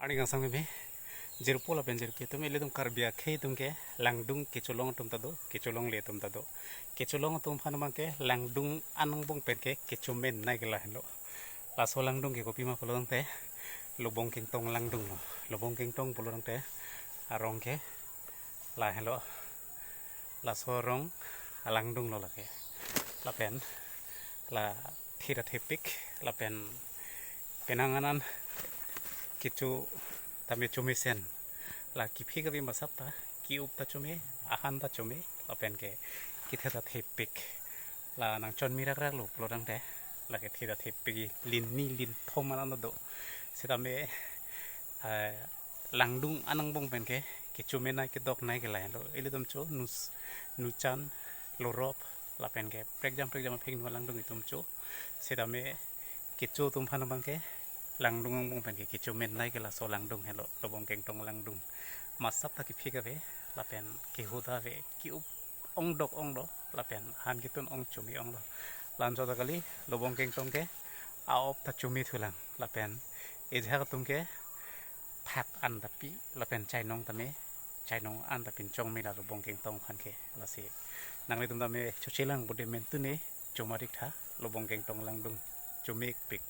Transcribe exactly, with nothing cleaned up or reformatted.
Arni kangsam keme, jirpo lapen jirpi atum, ilitum Karbi akhei atum ke langdung kecholong atum ta do, kecholongle atum ta do. Kecholong atum aphan abang ke langdung an angbong pen ke kechomen nai ke lahenlo. Laso langdung ke kopima pulo tangte, Lobong Kengtong langdung lo. Lobong Kengtong pulo tangte arong ke lahenlo. Laso arong alangdung lo lake. Lapen la theda thepik, lapen penang anan kecho tame chomesen. La kiphik avi masap ta, ki-up ta chome, ahan ta chome, lapen ke ketheda thepik. La nangchonmi rakrak lo pulo tangte, la ketheda thepik, lin ni lin thom anan do. Setame, eh, langdung an angbong pen ke kechomen nai, kedok nai ke lahenlo. Ilitum cho nus, nuchan, lorop, lapen ke prekjam prekjam aphek nu alangdung itum cho. Setame kecho atum aphan abang ke langdung angbong pen ke kechomen nai ke laso langdung helo, Lobong Kengtong langdung. Masap ta kiphik ave, lapen keho ta ave, ki-up ongdok onglo, lapen ahan ketun ong chome onglo. La-anchot ta kali, Lobong Kengtong ke a-op ta chome thulang, lapen ejak atum ke thak an ta pi, lapen chainong tame, chainong an ta pinchong me la Lobong Kengtong aphan ke. Lasi nanglitum tame chochelang bode mentune, chomarik tha, Lobong Kengtong langdung, chomepik.